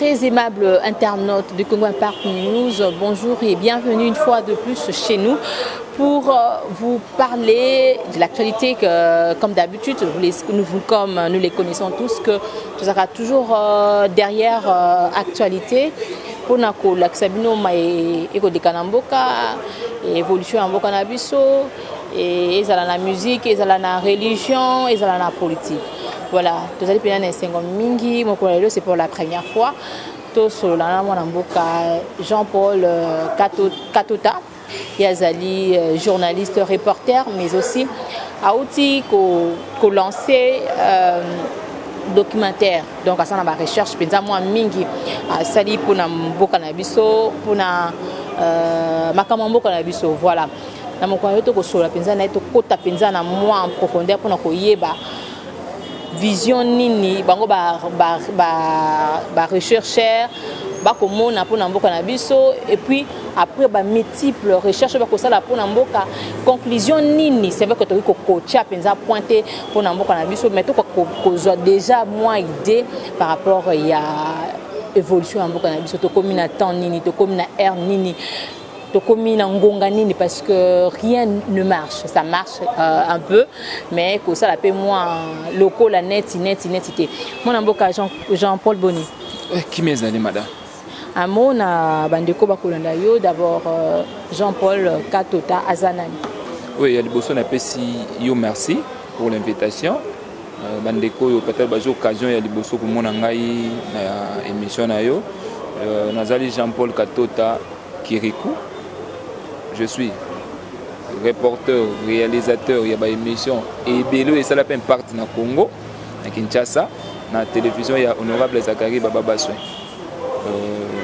Très aimable internaute de Congo Impact News, bonjour et bienvenue une fois de plus chez nous pour vous parler de l'actualité que, comme d'habitude, nous, comme nous les connaissons tous, que tout sera toujours derrière actualité mpona kolakisa bino ekoleka na mboka, évolution ya mboka na biso, ezala na musique, ezala na religion, ezala na politique. Voilà, tozali mpenza na esengo mingi mokolo ya lelo. C'est pour la première fois tosolola na mwana mboka Jean-Paul Katota. Ye azali journaliste reporter, mais aussi auti kolancer documentaire. Donc asala na barecherche mpenza mwa mingi, asali mpona mboka na biso, mpona makambo ya mboka na biso. Voilà, na mokolo yo tokosolola mpenza na ye, tokota mpenza na mwa en profondeur mpona koyeba vision nini bango barechercheur bakomona mpona mboka na biso, et puis après bamultiple recherche bakosala mpona mboka, conclusion nini. C'est vrai que tokoki kokotia mpenza point te mpona mboka na biso, mais tokozwa déjà mwa idée par rapport ya évolution ya mboka na biso. Tokomi na temps nini, tokomi na ère nini, tokomi na ngonga nini? Parce que rien ne marche. Ça marche un peu, mais kosala mpe mwa lokola neti neti neti te. Mwana mboka Jean Paul, boni? Kimi ezali, madame. Amona bandeko bakolanda yo. D'abord, Jean Paul Katota aza nani? Oui, ya liboso napesi yo merci pour l'invitation. Bandeko oyo peut-être bazwi occasion ya liboso komona ngai na émission na yo, nazali Jean Paul Katota Kirikou. Je suis reporter, réalisateur ya baémission ebele oyo esala mpe impact na Congo, na Kinshasa, na télévision ya honorable Zakari Bababaswe.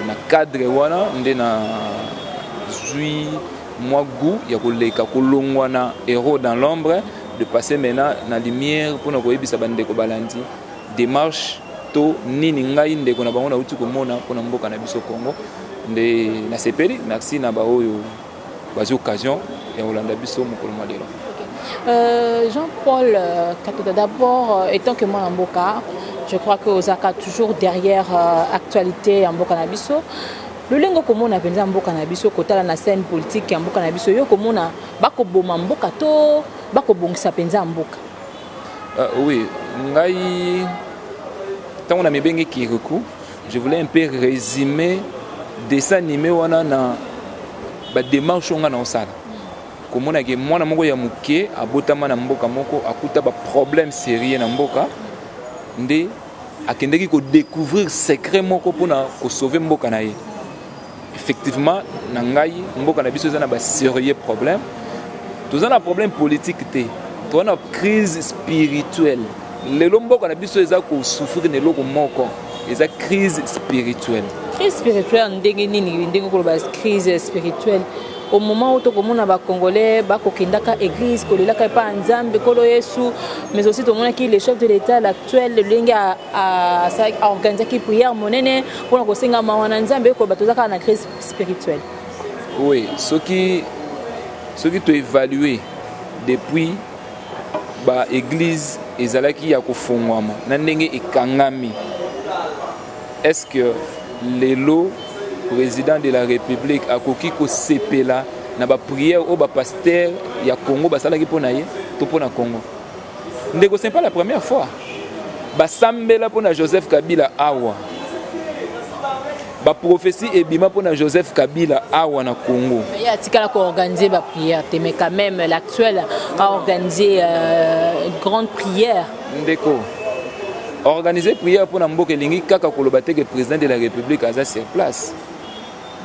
Na cadre wana nde nazwi mwa goût ya koleka, kolongwa na héros dans l'ombre, de passer maintenant na lumière mpona koyebisa bandeko balandi démarche to nini ngai ndeko na bango nauti komona mpona mboka na biso Congo. Nde nasepeli. Merci na baoyo bazwi occasion ya kolanda biso mokolo mwa lelo. Jean-Paul Katota, d'abord, étant que mwana mboka, je crois que ozaka toujours derrière actualité ya mboka na biso. Lolenge komona mpenza mboka na biso, kotala na scène politique ya mboka na biso, yo komona bakoboma mboka to bakobongisa mpenza mboka? Oui, ngai ntango na mibengi Kirikou, je voulais un peu résumer dessin animé wana na badémarche oyo ngai na osala, komona ke mwana moko ya moke abotama na mboka moko, akuta baproblème sérieux na mboka, nde akendeki kodécouvrir secret moko mpona kosauver mboka na ye. Effectivement, na ngai, mboka na biso eza na basérieux problème. Toza na problème politique te, toza na crise spirituelle. Lelo mboka na biso eza kosouffrir na eloko moko, eza crise spirituelle. Crise spirituelle ndenge nini? Ndenge koloba crise spirituelle au moment où tokomona bacongolais bakokendaka église, kolelaka epa ya Nzambe, Nkolo Yesu, mais aussi tomonaki le chef de l'État l'actuel, lolenge aorganisaki prière monene mpona kosenga mawa na Nzambe, koloba toza kaka na crise spirituelle? Oui, soki toévalue depuis baéglise ezalaki ya kofungwama na ndenge ekangami, est ce que lelo président de la République akoki kosepela na baprière oyo bapasteur ya Congo basalaki mpo na ye to mpo na Congo? Ndeko, c'est pas la première fois basambela mpo na Joseph Kabila awa. Baprophétie ebima mpo na Joseph Kabila awa na Congo. Ye atikala koorganiser baprière te, mais quand même l'actuel a organisé une grande prière. Ndeko, organiser prière mpo na mboka elingi kaka koloba te ke président de la République aza sur place.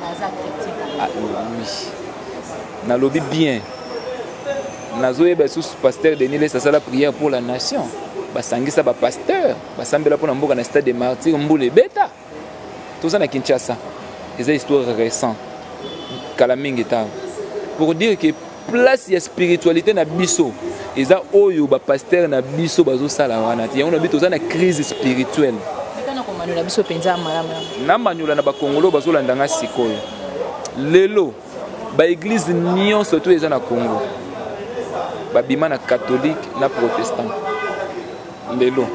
Aza chrétien. Ah, oui, nalobi bien. Nazoyeba lisusu pasteur Denis Lessie asala prière pour la nation, basangisa bapasteur, basambela mpo na mboka na Stade des Martyrs, mbula ebeta. Toza na Kinshasa, eza histoire récent, kala mingi ntango, pour dire que place ya spiritualité na biso eza oyo bapasteur na biso bazosala wana te. Yango na biso toza na crise spirituelle. Mekana komaniola biso mpenza malamu. Namaniola na bakongolo bazolanda nga sikoyo. Lelo baéglise nyonso to eza na Congo babima na catholique na protestant. Lelo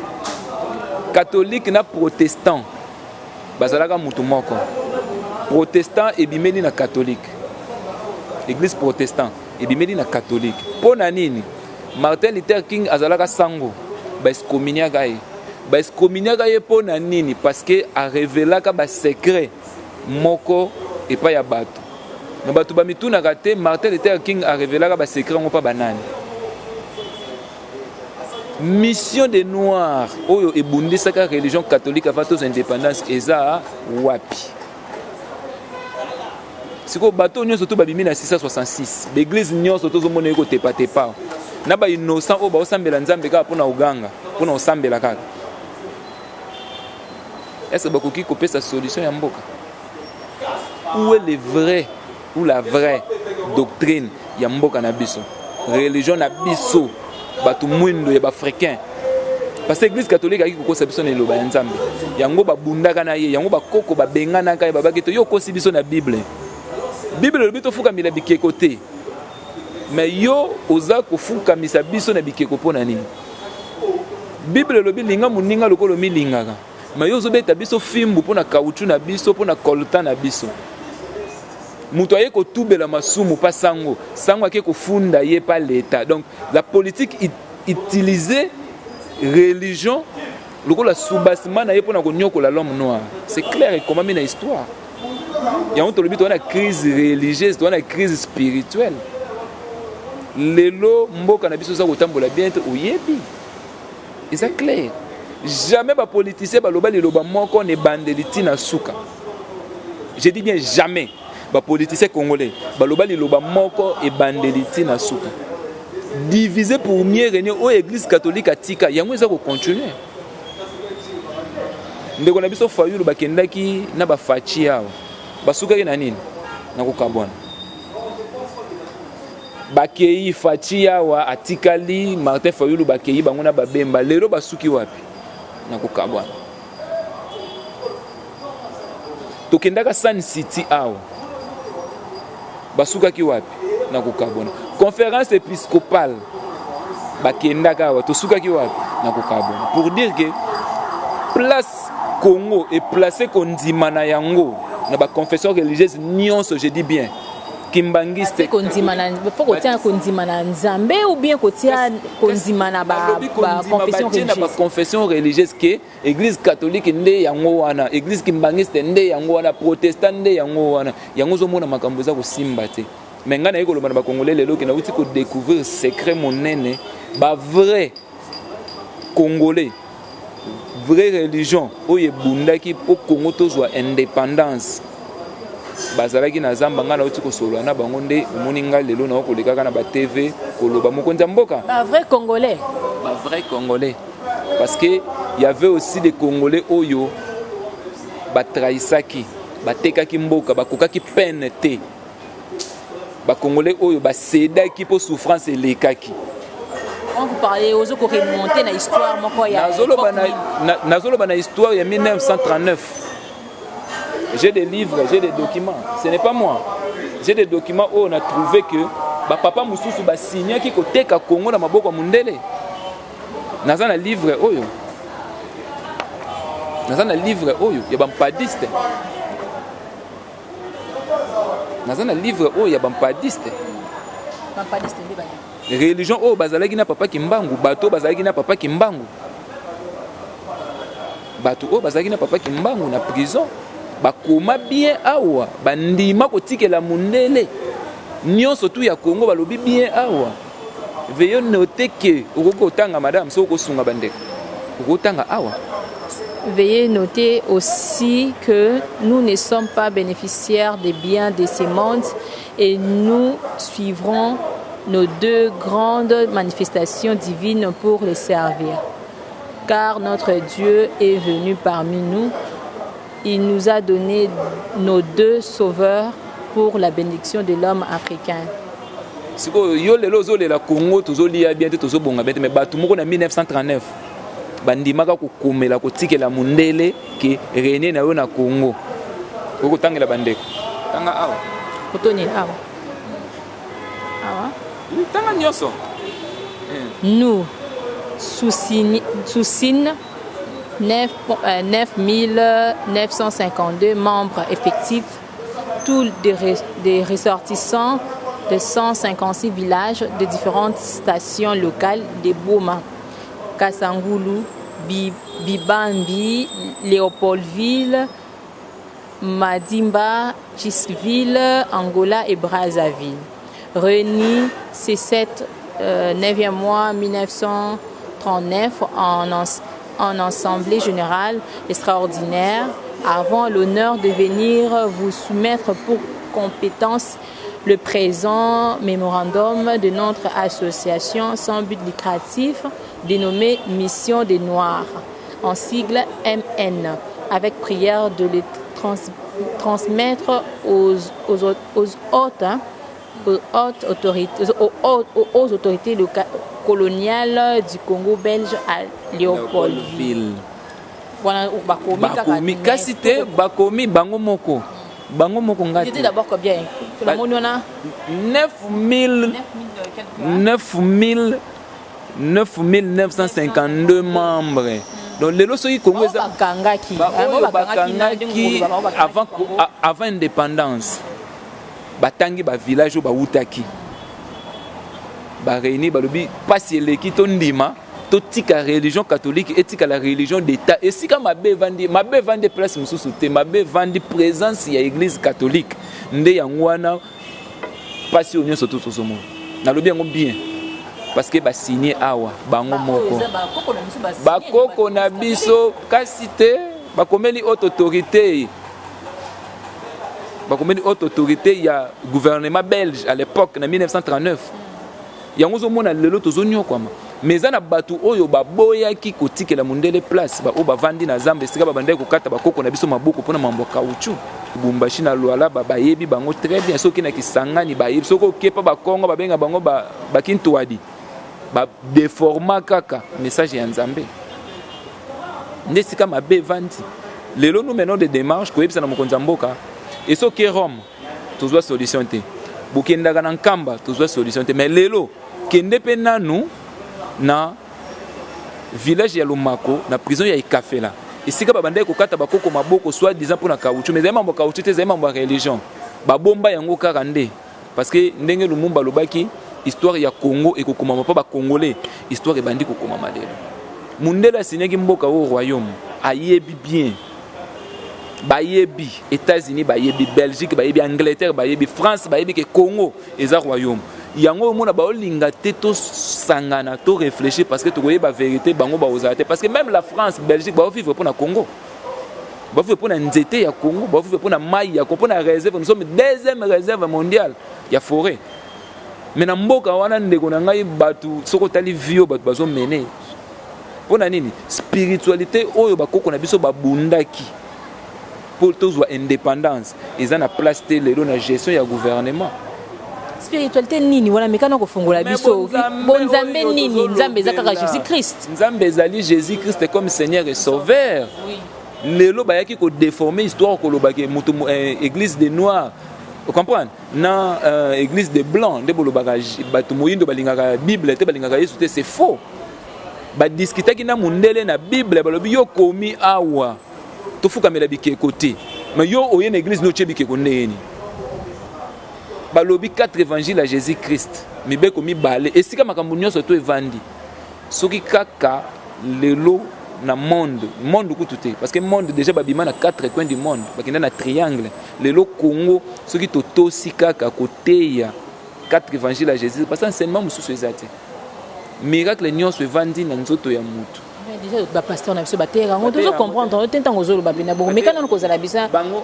catholique na protestant. Bazalaka mutu moko. Protestant ebimeli na catholique. Église protestant ebimeli na catholique. Mpo na nini? Martin Luther King azalaka sango, ba excommuniaka ye. Ba excommuniaka ye mpo na nini? Parce que a revelaka ba secret moko epai ya bato. Mais bato bamitunaka te Martin Luther King a revelaka ba secret yango mpa banani? Mission des Noirs oyo ebundisaka religion catholique avant tozwa indépendance eza wapi? Sikoyo bato nyonso to babimi na 666, baeglise nyonso tozomona ye kotepatepa na bainnocent oyo baosambela Nzambe kaka mpona koganga, mpona kosambela kaka. Est-ce bakoki kopesa solution ya mboka? Où est le vrai ou la vraie doctrine ya mboka na biso, religion na biso, bato mwindo ya baafricain? Parce que église catholique ayaki kokosa biso na eloba ya Nzambe, yango babundaka na ye, yango bakoko babenganaka ye, babaki to yo okosi biso na Bible. Bible elobi tofukamela bikeko te, mais yo oza kofukamisa biso na bikeko mpo na nini? Bible elobi linga moninga lokola omilingaka, mais yo ozobeta biso fimbu mpo na caoutchouc na biso, mpo na coltan na biso. Moto aye kotubela masumu pa sango, sango ake kofunda ye pa l'État. Donc la politique utiliser religion lokola soubassement na ye mpona konyokola l'homme noir. C'est clair, ekomami na histoire. Yango tolobi toza na crise religieuse, toza na crise spirituelle. Lelo mboka na biso eza kotambola bien te, oyebi, eza clair. Jamais bapoliticien baloba liloba moko na ebandeli ntina suka. Je dis bien jamais bapoliticien congolais baloba liloba moko ebandeli ntina suka. Diviser pour mieux régner oyo église catholique atika, yango eza kocontinue. Ndeko na biso Fayulu bakendaki na bafaci awa, basukaki na nini? Na kokabwana. Bakei Faci awa atikali Martin Fayulu, bakei bango na babemba, lelo basuki wapi? Na kokabwana. Tokendaka Sun City awa, basukaki wapi? Na kokabwana. Conférence épiscopale bakendaka awa, tosukaki wapi? Na kokabwana. Pour dire que place Congo est placé kondima na yango na ba confession religieuse nyonso, je dis bien kimbangiste. Kondima na, faut kotia kondima na Nzambe ou bien kotia kondima na ba confession religieuse? Na ba confession religieuse ke église catholique nde yango wana, église kimbangiste nde yango wana, protestant nde yango wana. Yango ozomona makambo eza kosimba te. Mais ngai naye koloba na bakongolais lelo ke nauti kodécouvrir secret monene, ba vrai congolais, vraie religion oyo ebundaki mpo Congo tozwa indépendance, bazalaki na zamba. Ngai nauti kosolola na bango nde omoni ngai lelo nao kolekaka na ba TV koloba mokonzi ya mboka. Ba vrai congolais. Ba vrai congolais, parce que y avait aussi des congolais oyo batrahisaki, batekaki mboka, bakokaki peine te. Bacongolais oyo basedaki mpo souffrance elekaki. Quand vous parlez, ozo ko remonter na histoire moko ya Nazoloba na histoire ya 1939. J'ai des livres, j'ai des documents. Ce n'est pas moi. J'ai des documents où on a trouvé que bapapa mosusu basignaki koteka Congo na maboko ya mondele. Naza na livre oyo, naza na livre oyo ya bampadiste, naza na livre oyo ya bampadiste, religion oyo bazalaki na papa Kimbangu, bato oyo bazalaki na papa Kimbangu, bato oyo bazalaki na papa Kimbangu na prison, bakoma bien awa, bandima kotikela mondele nyonso tu ya Congo. Balobi bien awa. Veuillez noter que okoki kotanga, madame, soki okosunga bandeko, okotanga awa. Veuillez noter aussi que nous ne sommes pas bénéficiaires des biens de ce monde et nous suivrons nos deux grandes manifestations divines pour les servir. Car notre Dieu est venu parmi nous, il nous a donné nos deux sauveurs pour la bénédiction de l'homme africain. Sikoyo yo lelo ozolela Congo tozolia bien te, tozobonga bien te, mais bato moko na 1939 bandimaka kokomela kotikela mondele ke rene na yo na Congo. Okoki kotangela bandeko, tanga awa. Kotoni awa awa. Tanga nyonso. Nous, sous signe 9, 952 membres effectifs, tous des ressortissants de 156 villages de différentes stations locales de Boma, Kasangulu, Bibambi, Léopoldville, Madimba, Gisville, Angola et Brazzaville. Réunis ces 7, 9e mois 1939 en assemblée générale extraordinaire, avant l'honneur de venir vous soumettre pour compétence le présent mémorandum de notre association sans but lucratif dénommée Mission des Noirs, en sigle MN, avec prière de le transmettre aux hautes, hein, aux hautes autorités, aux autorités coloniales du Congo belge à Léopoldville. Voilà, bakomi kaka. Bakomi kasi te, bakomi bango moko, bango moko, nga C'était te. D'abord combien? Namoni wana. 9000 9000 9952 membres. Donc lelo soki Congo eza bakangaki baoyo bakangaki avant indépendance, batangi bavillage oyo bawutaki, baréunir, balobi mpasi eleki, tondima totika religion catholique etikala religion d'état. Esika mabe evandi, mabe evandi place mosusu te, mabe evandi présence ya Église catholique. Nde yango wana mpasi oyo nyonso to tozomona. Nalobi yango bien parce que basigne awa bango moko, bakoko na biso, kasi te bakomeli haute autorité, bakomeli haute autorité ya gouvernement belge à l'époque na 1939. Yango ozomona lelo tozonyokwama. Mais eza na bato oyo baboyaki kotikela mondele place, baoyo bavandi na zamba esika babandaki kokata bakoko na biso maboko mpona mambo ya caoutchouc. Lubumbashi na Lualaba bayebi bango très bien. Soki na Kisangani bayebi, soki okepa Bakongo babenga bango bakintwadi, badeforma kaka message ya Nzambe. Nde esika mabe evandi lelo. Nous menons des démarches koyebisa na mokonzi ya mboka. Esoki Rome tozwa solution te, bokendaka na Nkamba tozwa solution te, mais lelo kende mpe nanu na village ya Lomako, na prison ya Ekafela, esika babandaki kokata bakoko maboko soit disant mpona caoutchouc. Mais ezali mambo ya caoutchouc te, ezali mambo ya religion. Babomba yango kaka nde parce que ndenge Lumumba alobaki, histoire ya Congo ekokomama mpo bacongolais. Histoire ebandi kokomama lelo. Mundele asinyaki mboka oyo royaume, ayebi bien, bayebi États-Unis, bayebi Belgique, bayebi Angleterre, bayebi France, bayebi ke Congo eza royaume. Yango omona baolinga te tosangana, to réfléchir, parce que tokoyeba vérité, bango bakozala te. Parce que même la France, Belgique baovivre mpo na Congo, baovivre mpo na nzete ya Congo, baovivre mpo na mai ya Congo, mpo na réserve. Nous sommes deuxième réserve mondiale ya forêt. Mais na mboka wana, ndeko na ngai, bato soki otali vie oyo bato bazomene, mpo na nini? Spiritualité oyo bakoko na biso babundaki mpo tozwa indépendance eza na place te lelo na gestion ya gouvernement. Spiritualité nini wana? Mekana kofungola biso. Bonzambe nini? Nzambe eza kaka Jésus Christ. Nzambe ezali Jésus Christ comme Seigneur et Sauveur. Lelo bayaki kodéformer histoire, kolobaki moto église des Noirs, comprendre na église des Blancs. Nde bolobaka bato moyindo balingaka Bible te, balingaka Yesu te. C'est faux. Badiskutaki na mondele na Bible, balobi yo komi awa tofukamela bikeko te, mais yo oye na église no otie bikeko ndenge nini? Balobi quatre évangile ya Jésus Christ, mibeko mibale, esika makambo nyonso to evandi. Soki kaka lelo na monde, monde kutu te, parce que monde déjà babima na quatre coins du monde, bakenda na triangle. Lelo Congo, soki totosi kaka koteya quatre évangile ya Jésus, parce que enseignement mosusu eza te. Miracle nyonso evandi na nzoto ya mutu. Déjà bapasteur na biso bateyaka yango, tozo comprendre te ntango ozoloba mpena bongo. Meka nano kozala bisa. Bango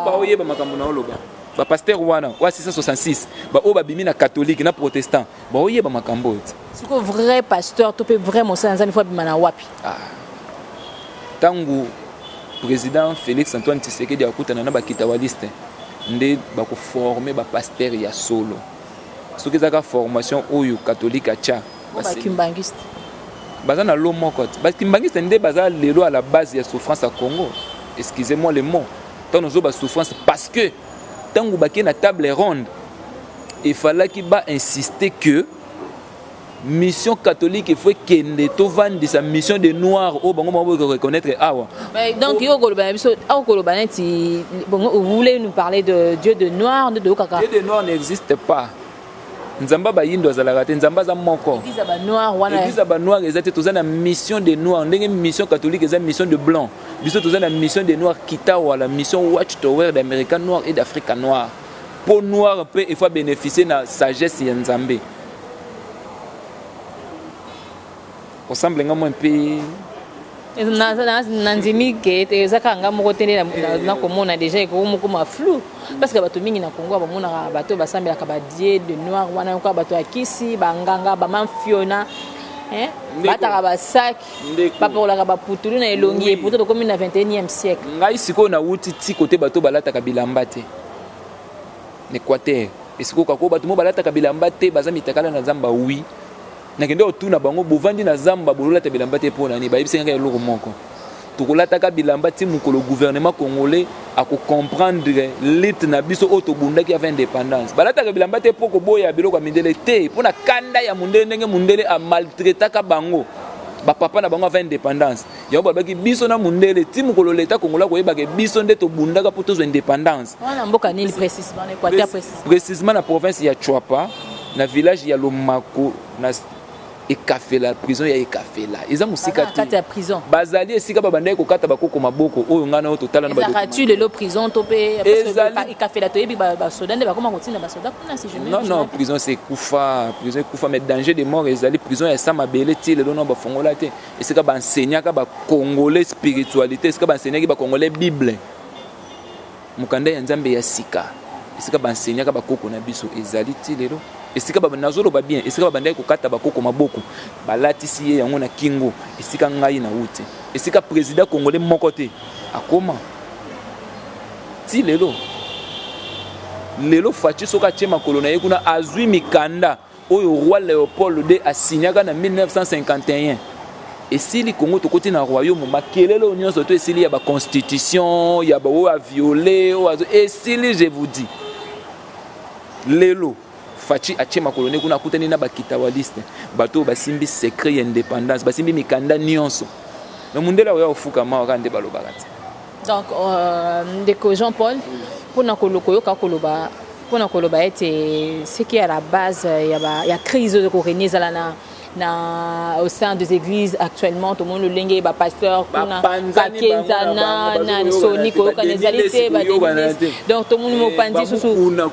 baoyeba makambo na oloba. Bapasteur wana oyo 666, baoyo babimi na catholique na protestant, baoyeba makambo oyo te. Sikoyo vrai pasteur to mpe vrai mosala Nzambe fo abima na wapi? Ntango président Félix Antoine Tshisekedi akutana na bakitawaliste, nde bakoforme bapasteur ya solo. Soki ezaka formation oyo catholique atya, Bakimbangiste. Baza na lo moko te. Bakimbangiste nde baza lelo à la base ya souffrance ya Congo, excusez-moi le mot. Ntango nazoba souffrance, parce que ntango bakei na table ronde, efalaki bainsiste que Mission catholique efo ekende, tovandisa mission de noir oyo bango moko boyeko reconnaître awa. Donc yo koloba na biso, akoloba neti vous voulez nous parler de Dieu de noir nde toyokaka. Dieu de noir n'existe pas. Nzambe bayindo azalaka te, Nzambe aza moko. Église ya banoir wana. Église ya banoir eza te. Toza na mission de noir. Ndenge mission catholique eza mission de blanc, biso toza na mission de noir Kitawala, mission Watch Tower d'Amérique noire et d'Afrique noire, peau noire mpe il faut bénéficier na sagesse ya Nzambe. Osemble nga mwa mpe. Nandimi ke eza kaka nga moko te nde nakomona déjà ekokomokoma flou, parce que bato mingi na Congo bamonaka bato oyo basambelaka badieu de noir wana yoka bato ya kisi, banganga, bamamfiona, bataka basaki, bapakolaka baputulu na elongi. Eputa tokomi na 21e siècle. Ngai sikoyo nawuti ti kote bato balataka bilamba te na Équateur. Esikoyo kako bato mo balataka bilamba te, baza mitakala na zamba. Wi, nakende kotuna bango: bovandi na zamba, bololata bilamba te mpo na nini? Bayebisi ngai eloko moko: tokolataka bilamba ti mokolo gouvernement congolais akocomprendre lutte na biso oyo tobundaki avant indépendance. Balataka bilamba te mpo koboya biloko ya mindele te, mpo na kanda ya mondele, ndenge mondele amaltraitaka bango, bapapa na bango avant indépendance. Yango balobaki: biso na mondele ti mokolo leta congolais koyebaka biso nde tobundaka mpo tozwa indépendance. Wana mboka nini précisément? Na Équateur précisément? Précisément na province ya Tshuapa, na village ya Lomako, na Ekafela, prison ya Ekafela eza mosika. Te ya prison. Bazali esika babandaki kokata bakoko maboko oyo ngai na oyo totala. Na tu lelo prison to mpe Ekafela, toyebi basoda nde bakoma kotinda basoda kuna, si je Non, non, prison c'est ekufa, prison ekufa, mais danger de mort ezali. Prison ya sa mabele ti lelo no bafongola te. Esika baenseignaka bacongolais spiritualité, esika baenseignaki bacongolais Bible, mokanda ya Nzambe ya sika, esika baenseignaka bakoko na biso ezali ti lelo. Esika nazoloba bien, esika babandaki kokata bakoko maboko, balatisi ye yango na kingo. Esika ngai nauti, esika président congolais moko te akoma ti lelo. Lelo Fatshi soki atie makolo na ye kuna, azwi mikanda oyo roi Léopold II asignaka na 1951, esili. Kongo tokoti na royaume, makelele oyo nyonso to esili, ya baconstitution ya baoyo aviole oyo esili. Je vous dis, lelo Fatshi atie makolo ne kuna, akutani na bakitawaliste, bato oyo basimbi secret ya indépendance, basimbi mikanda nyonso. Me mundele oyo ofukama kaka nde balobaka te. Donc ndeko Jean Paul, mpona koyoka koloba, mpona koloba ete ce qui est à la base ya crise oyo korégner ezala na au sein des églises actuellement, tomoni lolenge bapasteur kuna bakenzana na soni, koyokana ezali te. Donc tomoni mopanzi susu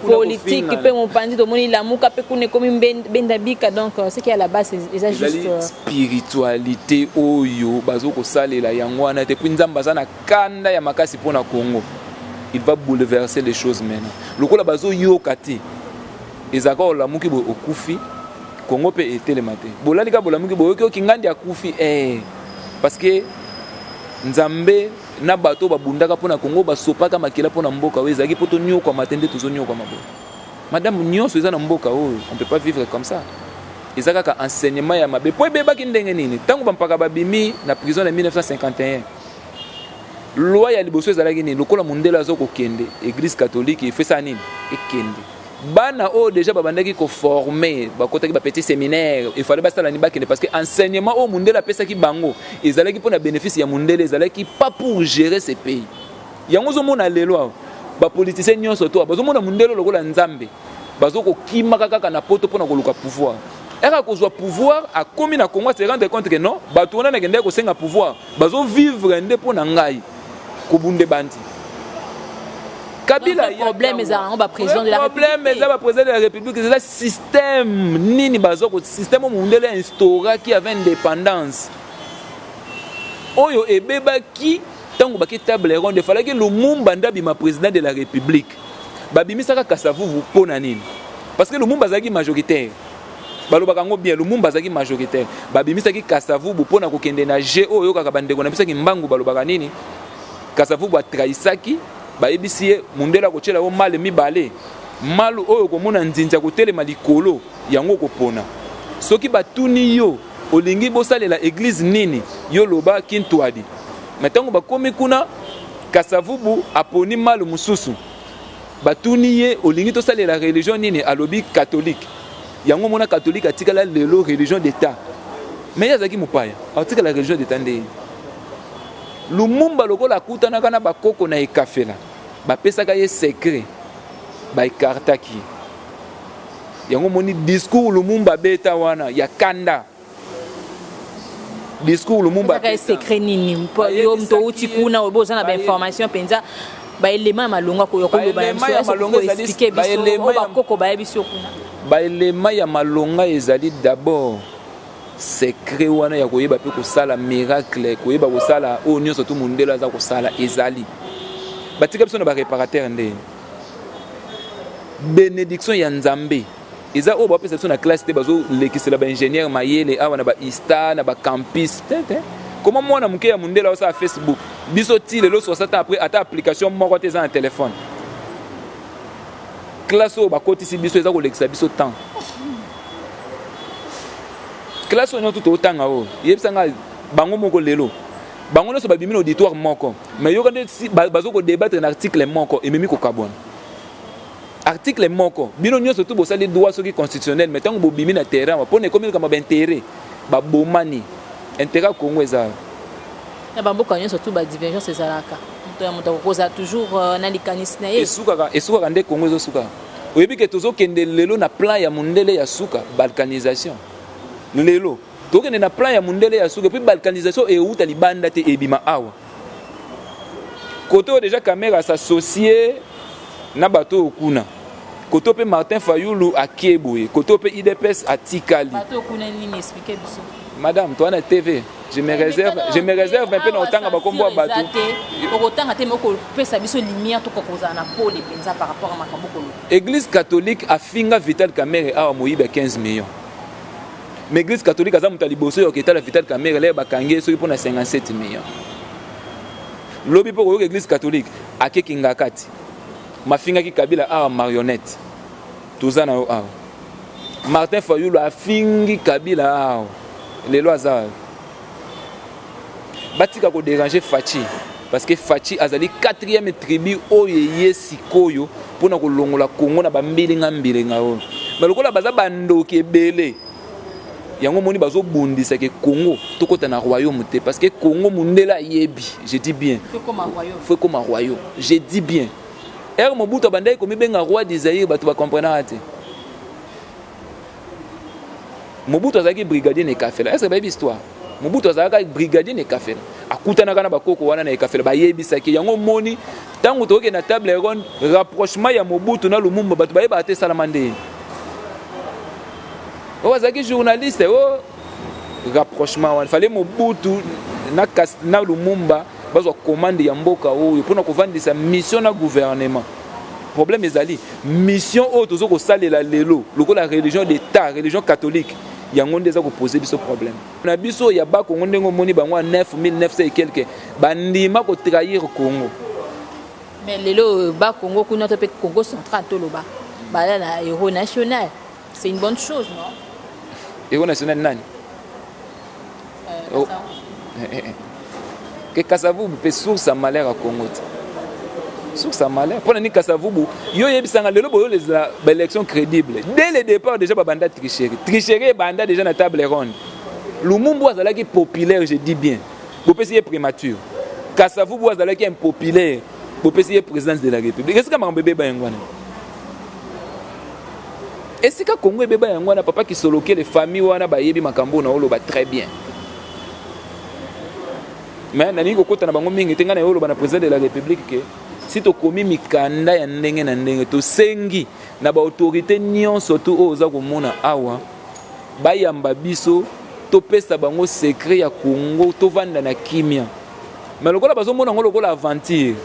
politique mpe mopanzi, tomoni Lamuka mpe kuna ekomi benda bika. Donc ce qui est à la base eza juste spiritualité oyo bazokosalela yango wana te. Puis Nzambe aza na kanda ya makasi mpona Congo, il va bouleverser les choses maintenant. Lokola bazoyoka te, ezalaka olamuki boye, okufi, Kongo mpe etelema te. Bolali kaka, bolamuki, boyoki oki ngandi akufi, parce que Nzambe na bato babundaka mpona Kongo, basopaka makila mpona mboka oyo, ezalaki mpo tonyokwama te nde tozonyokwama boye. Madame, nyonso eza na mboka oyo, on peut pas vivre comme ça. Eza kaka enseignement ya mabe. Mpo ebebaki ndenge nini? Ntango bampaka babimi na prison na 1951, loi ya liboso ezalaki nini? Lokola mondele aza kokende, église catholique efesala nini? Ekende. Bana oyo déjà babandaki koformer, bakotaki bapetit séminaire, efale basala nini? Bakende, parce que enseignement oyo mondele apesaki bango ezalaki mpona bénéfice ya mondele, ezalaki pas pour gérer ce pays. Yango ozomona lelo awa bapoliticien nyonso to bazomona mondele lokola Nzambe, bazokokimaka kaka na poto mpona koluka pouvoir. Eka kozwa pouvoir, akomi na Congo, se rendre compte que non, bato wana nakendaki kosenga pouvoir bazovivre nde mpo na ngai kobunda bandi. Kabila, problème eza yango baprésident de la Problème eza baprésident de la République. Eza système nini baza ko système oyo mondele instauraki avant indépendance, oyo ebebaki ntango baki table ronde. Efalaki Lumumba nde abima président de la République, babimisaka Kasavubu. Mpo na nini? Parce que Lumumba azalaki majoritaire. Balobaka yango bien, Lumumba azalaki majoritaire, babimisaki Kasavubu mpona kokende na g oyo. Oyokaka bandeko na bisaki mbangu balobaka nini? Kasavubu atrahisaki. Bayebisi ye mundele akotiela yo male mibale, malu oyo okomona nzinzi ya kotelema likolo, yango okopona. Soki batuni yo olingi bosalela église nini, yo loba Kintwadi. Me ntango bakomi kuna, Kasavubu aponi malu mosusu. Batuni ye: olingi tosalela religion nini? Alobi catholique. Yango mona catholique atikala lelo religion d'état, mais ye azalaki mopaya, atikala religion d'état nde Lumumba lokola akutanaka na bakoko na ekafela, bapesaka ye secret, baekartaki yango. Moni discours Lumumba abeta wana ya kanda, discours Lumumba. Secret nini? Mpo yo moto outi kuna, oyo oza na bainformation mpenza, baelema ya malonga koya koloba na biso, expliquer biso oyo bakoko bayebi biso kuna. Baelema ya malonga ezali d'abord secret wana ya koyeba mpe kosala miracle, koyeba kosala oyo nyonso tu mondele aza kosala. Ezali batika biso na baréparateur nde bénédiction ya Nzambe eza oyo bapesa biso na classe te. Bazolekisela baingénieur mayele awa na baista na bacampus te te. Koma mwana moke ya mondele aosala Facebook, biso ti lelo 60 ans après ata application moko te eza na telefone. Classe oyo bakotisi biso eza kolekisa biso temps. Classe oyo nyonso tootanga oyo, yebisanga bango moko lelo, bango nyonso babimi na auditoire moko, mais yoka nde bazo kodébattre na article moko, ememi kokabwana. Article moko, bino nyonso tu bosali droit soki constitutionnel, mais ntango bobimi na terrain mpona ekomi likambo baintérêt, babomani. Intérêt ya Congo eza Na bamboka nyonso tu badivergence ezalaka, moto ya moto akokozala toujours na likanisi na ye. Esukaka, esukaka nde Congo ezosuka. Oyebi ke tozokende lelo na plan ya mondele ya suka, balkanisation. Lelo tokende na plan ya mondele ya suka, et puis balkanisation euta libanda te, ebima awa. Kote oyo déjà Kamerhe as'associe na bato oyo kuna, kote oyo mpe Martin Fayulu akie boye, kote oyo mpe UDPS atikali. Bato kuna nini? Explique biso. Madame, toa na TV, je me réserve, je me réserve mpe na kotanga bakombo ya bato. Okotanga te, me okopesa biso lumière, toka kozala na pole mpenza par rapport a makambo koloba. Église catholique afinga Vital Kamerhe awa moyibi ya 15 millions, mais église catholique aza moto ya liboso oyo oketala Vital Kamerhe leye bakangi ye soki mpona 57 millions. Lobi mpo koyoka église catholique akeki ngakati mafingaki Kabila awa marionnette. Toza na yo awa, Martin Fayulu afingi Kabila awa, lelo aza. Batika kodéranger Fatshi, parce que Fatshi azali quatrième tribu oyo eye sikoyo mpona kolongola Congo na bambilinga mbilinga oyo. Mais lokola baza bandoki ebele, yango moni bazobundisaka Congo tokɔta na royaume te, parce que Congo mondele ayebi, je dis bien, faut ekoma royaume. Je dis bien, ere Mobutu abandaki komibenga roi du Zaïre, bato bacomprenaka te. Mobutu azalaki brigadier na Ekafela. Est ce que bayebi histoire? Mobutu azalaka brigadier na Ekafela, akutanaka na bakoko wana na Ekafela, bayebisaki yango. Moni ntango tokokende na table ronde, rapprochement ya Mobutu na Lumumba, bato bayebaka te esalama ndeni. Oyo azalaki journaliste, o rapprochement wana fale Mobutu na Lumumba bazwa commande ya mboka oyo mpona kovandisa mission na gouvernement. Problème ezali mission oyo toza kosalela lelo lokola religion d'état, religion catholique, yango nde eza kopose biso problème na biso ya Bakongo. Ndenge omoni bango ya 9900 et quelque bandima kotrahir Congo. Mais lelo Bakongo kuna to mpe Congo central, toloba bala na héros national, c'est une bonne chose, non? Héros national nani? Oh. Ke Kasavubu mpe source ya malheur ya Congo te, source ya malheur. Mpo na nini Kasavubu? Yo oyebisanga lelo boyolezela baélection crédible. Dès le départ déjà babanda tricherie, tricherie ebanda déjà na table ronde. Lumumbu azalaki populaire, je dis bien, bopesi ye primature. Kasavubu azalaki impopulaire, bopesi ye présidence de la République. Esika makambo ebeba yango wana, esika Kongo ebeba yango wana. Papa Kisolokele, famille wana bayebi makambo na oloba très bien, mais nalingi kokota na bango mingi te. Ngai na oloba na président de la République ke si tokomi mikanda ya ndenge na ndenge, tosengi na baautorité nyonso tu oyo oza komona awa bayamba biso, topesa bango secret ya Congo, tovanda na kimia. Mais lokola bazomona yango lokola aventure,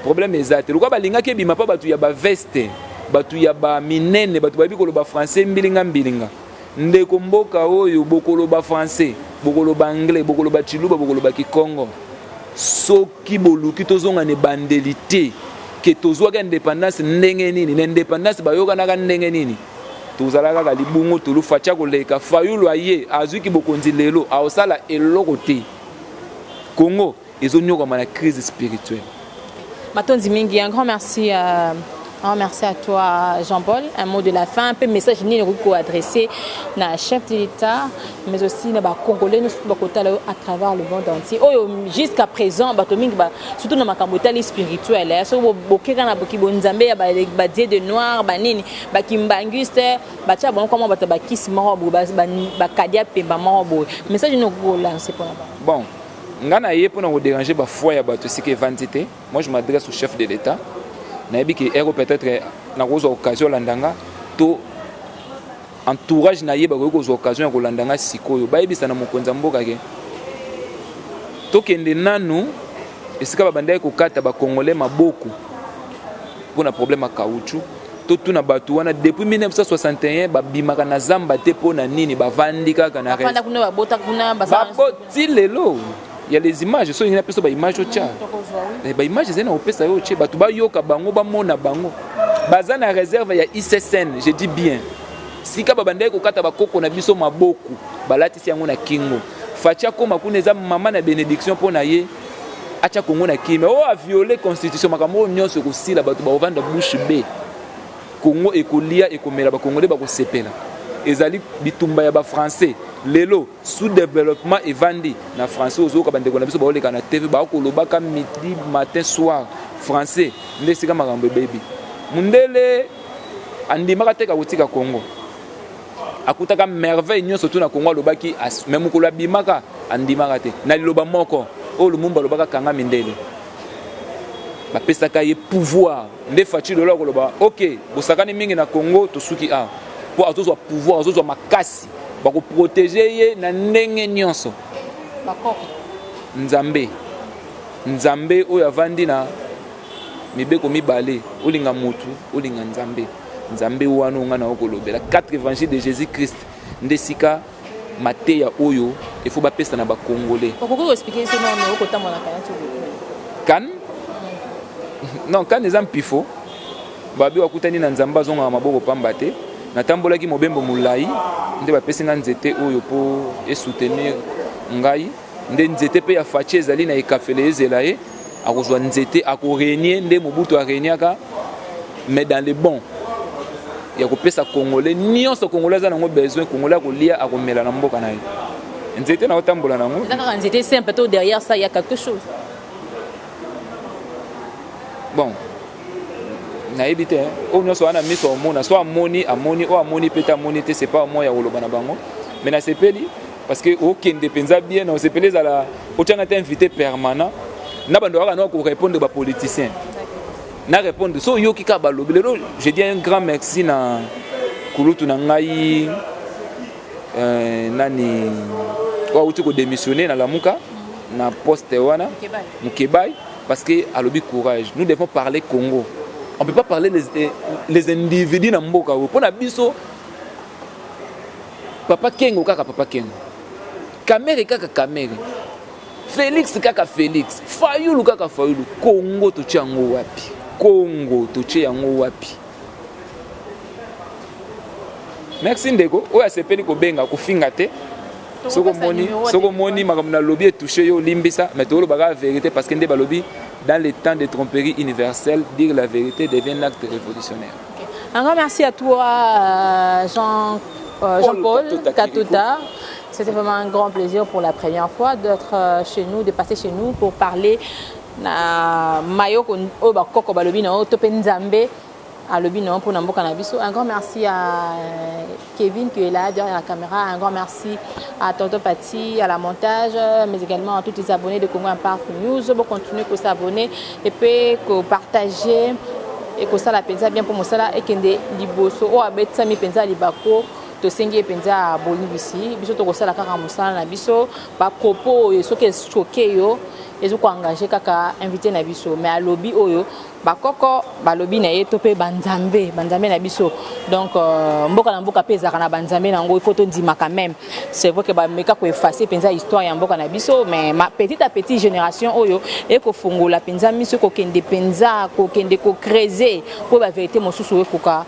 problème eza te. Lokola balingaki ebima mpa bato ya baveste, bato ya baminene, bato bayebi koloba français mbilinga mbilinga. Ndeko, mboka oyo bokoloba français, bokoloba anglais, bokoloba chiluba, bokoloba kikongo, soki boluki tozonga na ebandeli te ke tozwaki indépendance ndenge nini, na indépendance bayokanaka ndenge nini, tozala kaka libungu tulu. Fatshi koleka, Fayulu aye azwiki bokonzi lelo, aosala eloko te. Congo ezonyokama na crise spirituelle. Matondi mingi, un grand merci. Ah, merci à toi Jean-Paul. Un mot de la fin, un peu message nini okoki adressé na chef de l'État, mais aussi na ba Congolais nous surtout bakotala à travers le monde entier. Oyo jusqu'à présent bato mingi ba surtout na makambo etali spirituel, eh, so bokeka na boki bonzambe ya ba ba dieu de noir, ba nini, ba kimbanguiste, ba tia bango kama bato ba kisi moko boye, ba ba kadia pemba moko boye. Message nini okoki lancer pona bango? Bon, nga na ye mpona kodéranger bafoi ya bato esika evandi te. Moi, je m'adresse au chef de l'État. Nayebi ke ero peut-être nakozwa occasion olanda nga to entourage na ye bakoki kozwa occasion ya kolanda nga sikoyo, bayebisa na mokonzi ya mboka ke tokende nanu esika babandaki kokata bacongolais maboko mpona problème ya caoutchouc. Totuna bato wana, depuis 1961 babimaka na zamba te, mpo na nini bavandi kaka na bafanda kuna, babota kuna, basala baboti lelo ya les images. So olingi napesa baimage, otya baimage ezali na kopesa yo, otie bato bayoka bango, bamona bango baza na réserve ya ICCN. Je dis bien, sika babandaki kokata bakoko na biso maboko, balatisi yango na kingo. Fatshi akóma kuna, eza mama na bénédiction mpo na ye, atya Kongo na kimia. Oyo aviole constitution, makambo oyo nyonso ekosila, bato bakovanda bouche bée. Kongo ekolia, ekomela, bakongole bakosepela. Ezali bitumba ya bafrançais. Lelo sous développement evandi na français. Ozoyoka bandeko na biso baoleka na TV, bakolobaka midi, matin, soir français. Nde esika makambo ebebi. Mundele andimaka te kotika Congo, akutaka merveille nyonso tu na Congo. Alobaki me mokolo abimaka, andimaka te na liloba moko oyo Lumumba alobaka: "Kanga mindele." Bapesaka ye pouvoir. Nde Fatshi lelo akoloba: "Ok, bosakani mingi na Congo, tosuki awa." Mpo azozwa pouvoir, azozwa makasi, bakoprotéger ye na ndenge nyonso. Nzambe, Nzambe oyo avandi na mibeko mibale: olinga motu, olinga Nzambe. Nzambe wana onga na okolobela quatre évangile de Jésus Christ, nde esika mateya oyo efo bapesa na bacongolais. Okoki koexpliquer biso nano okotambolaka nati? Kan non, kan eza mpifo. Babi bakutani na Nzambe, azongaka maboko pamba te. Natambolaki mobembo molai, nde bapesi nga nzete oyo mpo esoutenir ngai. Nde nzete mpe ya Fatshi ezali na ekafele, ezela ye akozwa nzete, akorégner nde Mobutu arégnaka, mais dans le bon ya kopesa Congolais nyonso. Congolais aza nango besoin, Congolais akolia, akomela na mboka na ye. Nzete na otambola nango. Eza kaka nzete simple to derrière ça il y a quelque chose? Bon, nayebi te. Oyo nyonso wana miso omona, so amoni, amoni. Oyo amoni mpe te, amoni te. C'est pas moi ya koloba na bango, mais nasepeli parce que okende mpenza bien na osepeli. Ezala otianga te invité permanent na bando kaka na korépondre bapoliticien na répondre. So oyoki kaka balobi lelo, je dis un grand merci na kulutu na ngai, nani oyo awuti kodémissionner na Lamuka na poste wana, Mukebai, parce que alobi courage, nous devons parler Congo, on peut pas parler les individus na mboka oyo. Mpo na biso, papa Kengo kaka papa Kengo, Kamerhe kaka Kamerhe, Félix kaka Félix, Fayulu kaka Fayulu. Congo totie yango wapi? Congo totie yango wapi? Merci ndeko oyo asepeli kobenga, kofinga te. Soki omoni makambo nalobi etouche yo, olimbisa, mais tolobaka vérité, parce que nde balobi: dans les temps de tromperie universelle, dire la vérité devient un acte révolutionnaire. Okay. Un grand merci à toi, Jean-Paul Katota. C'était vraiment un grand plaisir pour la première fois d'être chez nous, de passer chez nous pour parler na mayo oyo bakoko balobi na oyo to mpe Nzambe alobi na mpona mboka na biso. Un grand merci à Kevin qui est là derrière la caméra, un grand merci à Tonton Pati à la montage, mais également à tous les abonnés de Congo Impact News. Bon, continuer ko s'abonner et puis ko partager et kosala mpenza bien mpo mosala ekende liboso. Oyo abetisami mpenza libako, tosengi ye mpenza bolibisi biso. Tokosala kaka mosala na biso. Bapropos oyo soki echoquer yo, ezokoengager kaka invité na biso, mais alobi oyo bakoko balobi na ye to mpe banzambe, banzambe na biso. Donc mboka na mboka mpe ezalaka na banzambe na yango, il faut tondima quand même. C'est vrai que bameka koeffacer mpenza histoire ya mboka na biso, mais ma, petit à petit, génération oyo ekofongola mpenza miso, ekokende mpenza kokende kocreuser mpo bavérité mosusu ekoka.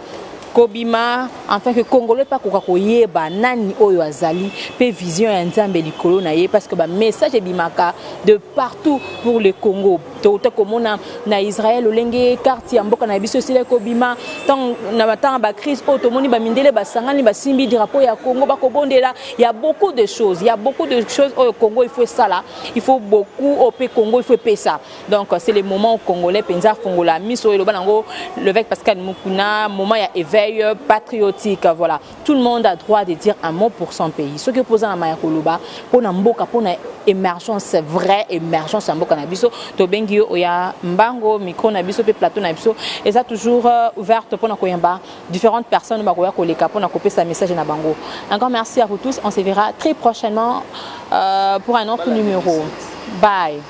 Kobima enfin que Congolais mpe akoka koyeba nani oyo azali mpe vision ya Nzambe likolo na ye, parce que bamessage ebimaka de partout pour le Congo. Touta komona na Israel olenge carte ya mboka na biso esila kobima. Na batango bacrise oyo, tomoni bamindele basangani, basimbi drapeau ya Congo, bakobondela. Ya beaucoup de choses, ya beaucoup de choses oyo Congo il faut esala, il faut beaucoup oyo mpe Congo il faut epesa. Donc c'est le moment congolais mpenza afongola miso. Oyo eloba nango l'évêque Pascal Mukuna, moment ya éveil patriotique. Voilà, tout le monde a droit de dire un mot pour son pays. Soki opoza na maya koloba mpona mboka, mpona émergence, vraie émergence ya mboka na biso, tobengi yo oya mbango. Micro na biso mpe plateau na biso eza toujours ouverte mpona koyamba différentes personnes bakoya koleka mpona kopesa message na bango. Encore merci à vous tous, on se verra très prochainement pour un autre numéro. Bye.